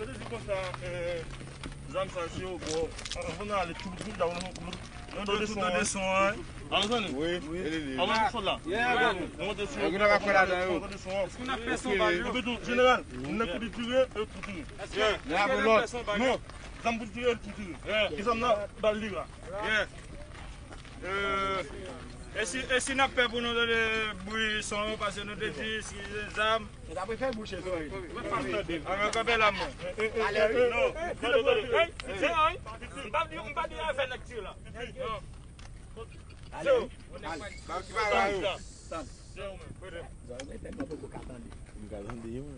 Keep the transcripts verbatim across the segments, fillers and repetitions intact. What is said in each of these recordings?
Yo te di konsa, eh, zam sa se yo, bon, anvan n ale, tout moun ta wè nou, nou tande son an. Wi. Avan nou sot la. Nou monte sou. Yo tande son an. Epi tou, jeneral, nèg ki tire, yo tou tire. Non, zam pou tire, yo tou tire. Ki zam nan, bal li la. Eh, e si, e si n ap pè pou nou tande bri son yo, paske nou te di, si se zam, nou ta prefere bouche zòrèy. Ann kanpe la, mwen. Non, tande, tande. Hey, se, hey, m pa di, m pa di afè nèg tire la. Non. Se yo.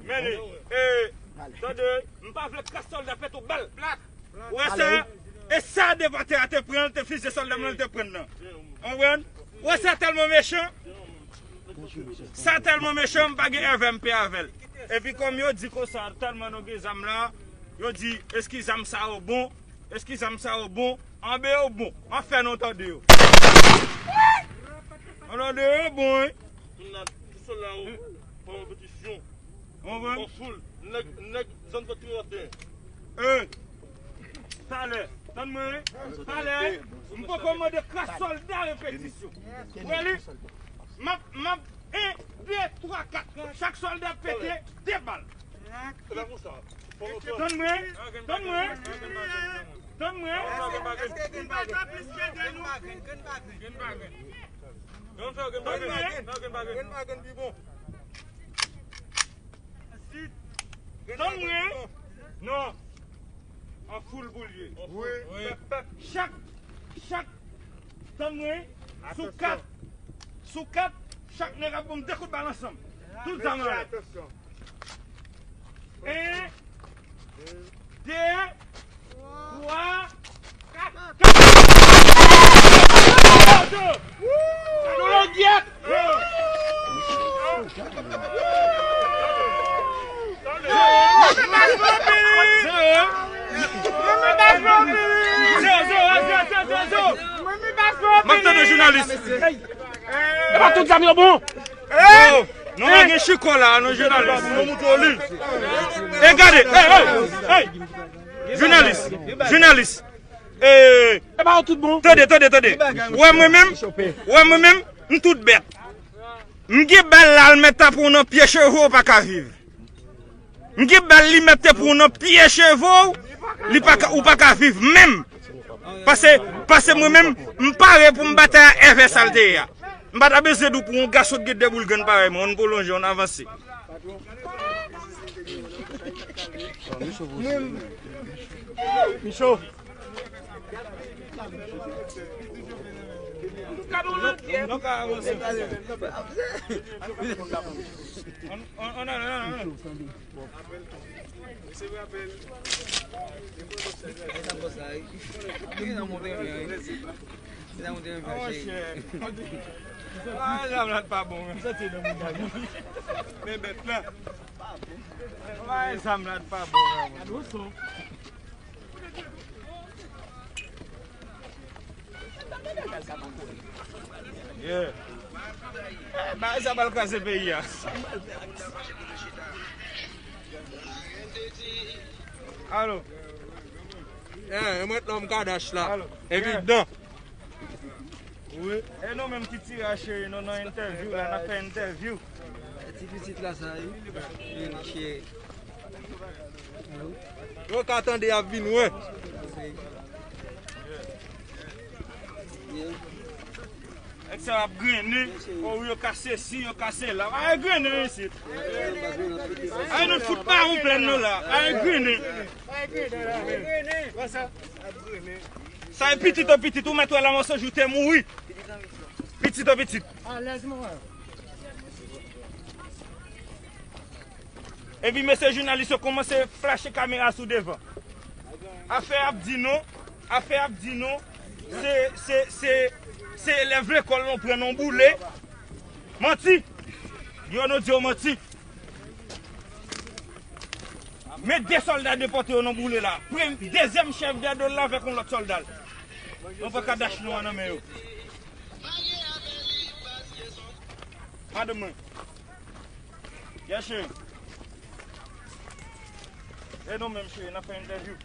Men li, eh, tande, m pa vle kras sòlda pete w bal. Ou wè sa? E sa de patè a te pran l, te fizye sòlda m nan, l te pran l nan. Konprann? Ou wè sa tèlman mechan? Sa tèlman mechan, m pa gen èvè m pè avè l. Epi kòm yo di konsa, tèlman nou gen zam la, yo di, èske zam sa yo bon? Èske zam sa yo bon? Anben yo bon. An fè nou tande yo. An tande yo bon, wi. Tout sòlda yo, pa repetisyon. An foul, nèg, nèg zòn fè tire atè. Eh, talè, tann mwen, talè, m poko mande klas sòlda repetisyon. Ou wè li? M ap, m ap, en, de, twa, kat. Chak sòlda pete de bal. Tann mwen, tann mwen, tann mwen. Èske, èske gen bagay plis ke de nou? Gen bagay. Tann mwen. Tann mwen. Non. An foul pou l ye. Wi. Pèp, pèp, chak, chak, tann mwen, sou kat, sou kat, chak nèg ap ban m de kout bal ansanm. Tout zam anlè. En, de, twa, kat, kat. Gade langyèt! M ap tande jounalis. E pa tout zam yo bon. Oh, nou pa gen chiko la, nou jounalis. E gade, hey, hey, hey. Jounalis, jounalis. Eh, e pa yo tout bon. Tande, tande, tande. Wè mwen menm, wè mwen menm, m tout bèt. M gen bal la, l mèt ta pran w nan pye cheve w, ou pa ka viv. M gen bal li mèt te pran w nan pye cheve w, li pa ka, ou pa ka viv menm. Pase, pase mwen menm, m pare pou m batay a èvè sa l te ye a. M pa ta bezwen di w pou yon gason ki gen de boul grenn parèy mwen, ann pwolonje, ann avanse. Micho. Men bèt la. Zam la pa bon, non. Yeah. Eh, bagay sa pral kraze peyi a. Alo. Eh, mwen lòm Kadash la. Alo. Evidan. Wi. E nou menm ki tire a cheri, nou nan entèvyou la, n ap fè entèvyou. Ti pitit la sa, wi. Vini, cheri. Yo ka tande y ap vin wè. Nèg sa yo ap grennen, o yo ka sesi, yo ka sela. Ay grennen isit. Ay nou fout mawon plèn nou la. Ay grennen. Sa e pitit o pitit, ou mèt wè la mòso jou te mouri. Pitit o pitit. Epi mesye jounalis yo kòmanse flache kamera sou devan. Afè ap di nou, afè ap di nou, se, se, se, se elèv lekòl nou pran nan boule. Manti! Yo nou di yo manti. Men de sòlda depòte yo nan boule la. Prem-, dezyèm chèf dèdol la avèk yon lòt sòlda l. Nou pran Kadash nou an nan men yo. Madanm mwen. Yes, sir. E nou menm, cheri, n ap fè entèvyou.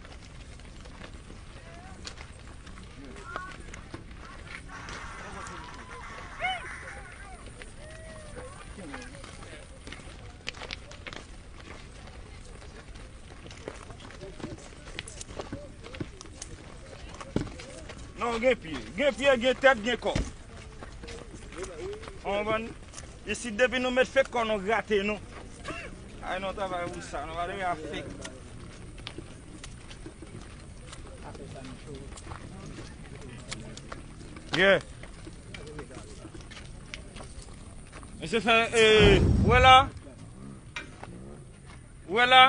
Non, gen pye. Gen pye, gen tèt, gen kò. Ou konprann? Isit, depi nou met fake kò, nou rate nou. Ay, nou travay pou sa, nou pa dwe a fake. Yeah. Mesye fè, eh, wè la. Wè la.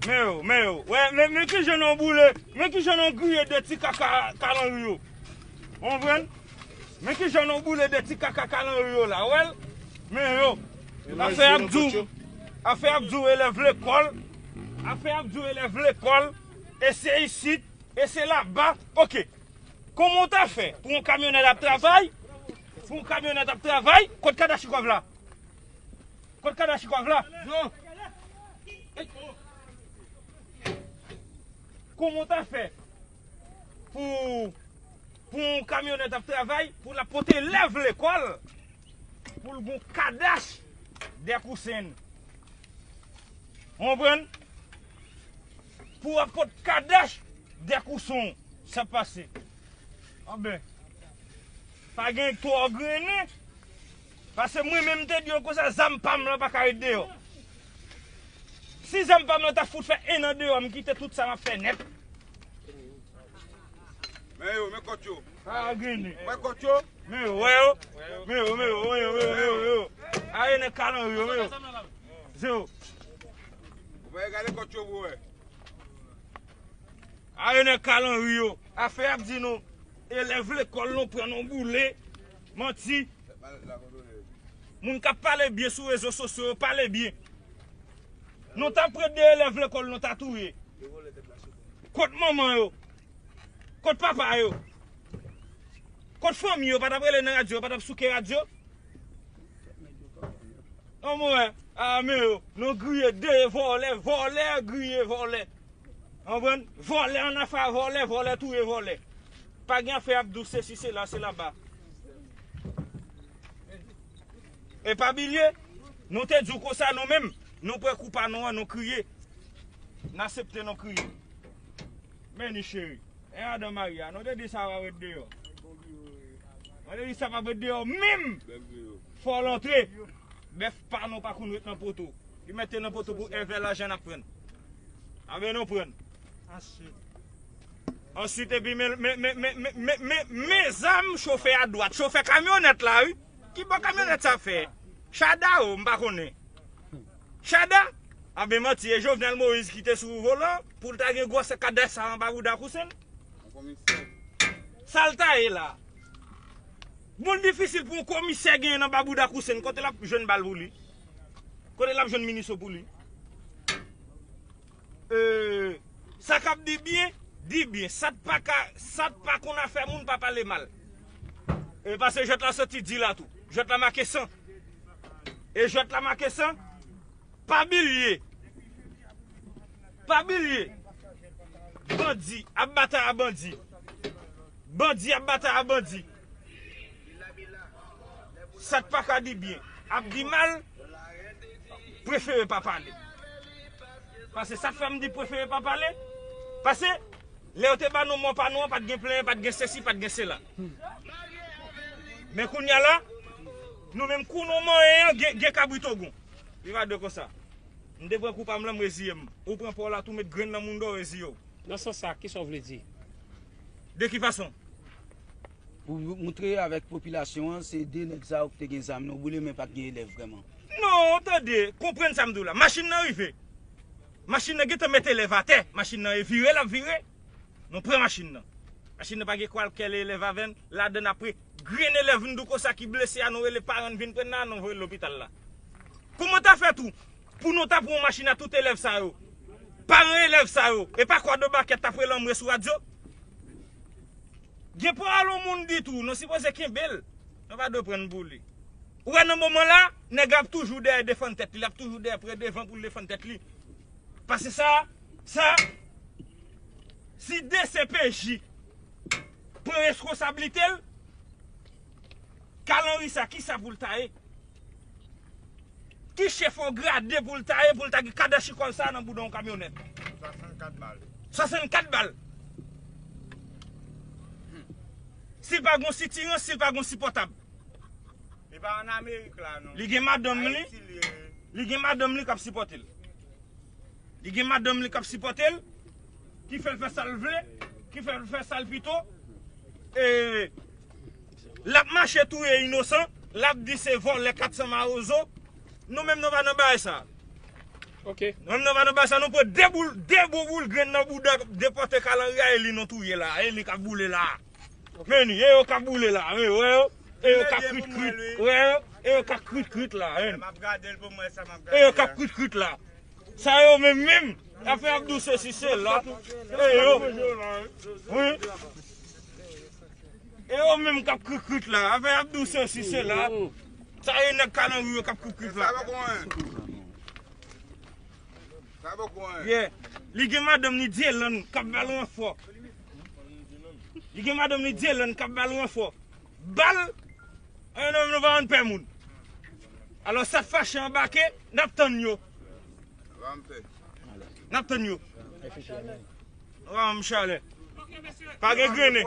Men yo, men yo. Wè, men, men kijan nou boule, men kijan nou griye de ti kaka kalanri yo. Ou konprann? Men kijan nou boule de ti kaka kalanri yo la. Wè l? Men yo. Afè ap di w, afè ap di w elèv lekòl. Afè ap di w elèv lekòl. E se isit, e se laba. Oke. Kòman w ta fè pou yon kamyonèt ap travay? Pou yon kamyonèt ap travay? Kot kadachikòv la? Kot kadachikòv la? Kòman w ta fè pou, pou yon kamyonèt ap travay, pou l ap pote elèv lekòl, pou l gon kadach dèkousen? Ou konprann? Pou w ap pot kadach dèkousen w, sa pase. Anben, pa gen twò grennen. Paske mwen menm, m te di yo konsa, zam pa m lan pa ka ret deyò. Si zam pa m lan ta fout fè en an deyò, m kite tout sa m ap fè nèt. Men yo, men kòt yo. Pa grennen. Men kòt yo. Men yo, wè yo. Men yo, men yo, men yo, men yo, men yo, men yo. Aye nèg kalanri yo, men yo. Se yo. Ou pa gade kòt yo pou wè. Aye nèg kalanri yo. Afè ap di nou, elèv lekòl nou pran nou boule. Manti. Moun k ap pale byen sou rezo sosyo yo, pale byen. Nou ta pran de elèv lekòl, nou ta touye. Kot manman yo? Kot papa yo? Kot fanmi yo? Pa t ap rele nan radyo, yo pa t ap souke radyo? Non, mwen, a, men yo, nou griye de vòlè, vòlè, griye vòlè. Konprann? Vòlè ann afè a vòlè, vòlè touye vòlè. Pa gen afè ap di w sesi, sela, se laba. E pa bliye, nou te di w konsa nou menm, nou pran kou pa nou an, nou kriye. N aksepte nou kriye. Men ni cheri, e adan Maria, nou te di sa va ret deyò. Nou te di sa va ret deyò menm. Fò l antre. Bèf pa nou pa konn ret nan poto. Li mete nan poto pou èvè lajan n ap pran. Anben nou pran. Answit. Answit, epi men, men, men zam chofè a dwat. Chofè kamyonèt la, wi. Ki bò kamyonèt sa ap fè? Chada o, m pa konnen. Chada? Anben manti, e Jovenel Moïse ki te sou volan pou l ta gen gwòsè kadach sa anba bouda Kousen? Sa l ta ye la? Bon, l difisil pou yon komisè genyen anba bouda Kousen. Kote l ap jwenn bal pou li? Kote l ap jwenn minis yo pou li? E, sa k ap di byen, di byen. Sa t pa ka, sa t pa konn afè moun, pa pale mal. E paske jwèt la soti di la tou. Jwèt la make san. E jwèt la make san. Pa bliye. Pa bliye. Bandi ap batay a bandi. Bandi ap batay a bandi. Sa t pa ka di byen ap di mal, prefere pa pale. Paske sa k fè m di prefere pa pale, paske lè yo te ba nou mò pa nou an, pa t gen plenyen, pa t gen sesi, pa t gen sela. Men kounye a la, nou menm kou nou manyen an, gen, gen kabrit ogon. Li va de konsa. M te pran kou pa m lan, m reziye m. Ou pran pa w la tou, met grenn nan moun do, reziye w. Nan sans sa, kisa w vle di? De ki fason? Pou moutre avèk popilasyon an, se de nèg sa yo ki te gen zam nan boule, men pa t gen elèv vrèman. Non, tande, konprann sa m di w la. Machin nan rive. Machin nan gentan met elèv atè. Machin nan e vire, l ap vire. Nou pran machin nan. Machin nan pa gen kwalkèl elèv avè n ladan n apre. Grenn elèv n di w konsa ki blese a, nou rele paran n vin pran n la, nou voye l lopital la. Kòman ta fè tou pou nou ta pran yon machin a tout elèv sa yo? Paran elèv sa yo, e pa kwa de bakèt t ap rele anmwe sou radyo? Gen pawòl yon moun di tou, nou sipoze kenbe l. Nou pa dwe pran n pou li. Ou wè nan moman la, nèg la ap toujou dèyè defann tèt li, l ap toujou dèyè pran devan pou l defann tèt li. Paske sa, sa, si D C P J pran reskonsablite l, Carl Henry sa, kisa pou l ta ye? Ki chèf o grade pou l ta ye, pou l ta gen kadachikòl sa nan bouda yon kamyonèt? Swasannkat bal. Swasannkat bal. Si l pa gon sitirans, si l pa gon sipòtab. Li pa ann Amerik la, non. Li gen madanm li. Ayiti li ye. Li gen madanm li k ap sipòte l. Li gen madanm li k ap sipòte l, ki fè l fè sa l vle, ki fè l fè sa l pito. E, l ap mache touye inosan, l ap di se vòlè kat san mawozo. Nou menm nou pa nan bagay sa. Ok. Nou menm nou pa nan bagay sa, nou pran de boul, de bon boul grenn nan bouda, depòte Carl Henry a, e li nou touye la, e li k ap boule la. Men li, e yo k ap boule la, men wè yo, e yo k ap krit krit, wè yo, e yo k ap krit krit la, men. M ap gade l pou m wè sa m ap gade a. E yo k ap krit krit la. Sa yo menm menm, afè Abdou sesi sela. E yo. Wi. E yo menm k ap krit krit la, afè Abdou sesi sela. Sa yo nèg Carl Henry yo k ap krit krit la. Sa pa bon, hein. Sa pa bon, hein. Yeah. Li gen madanm li Dylan k ap ba l ranfò. Li gen madanm li Dylan k ap ba l ranfò. Bal, eh, nou, nou pa konn pè moun. Alò, sa k fache anbake, n ap tann yo. N ap tann yo. Ranm chalè. Pa gen grennen.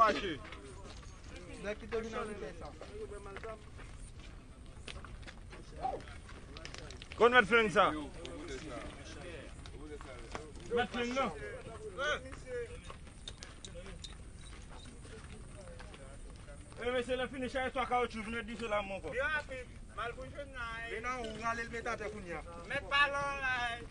Konn mèt flenn sa. Mèt flenn nan. E mesye, lè fini chaje twa kawoutchou, vin di se la m ankò. Pi rapid, mal pou jwenn la, eh. Men non, ou rale l met atè kounye a. Mèt pa lan la, eh.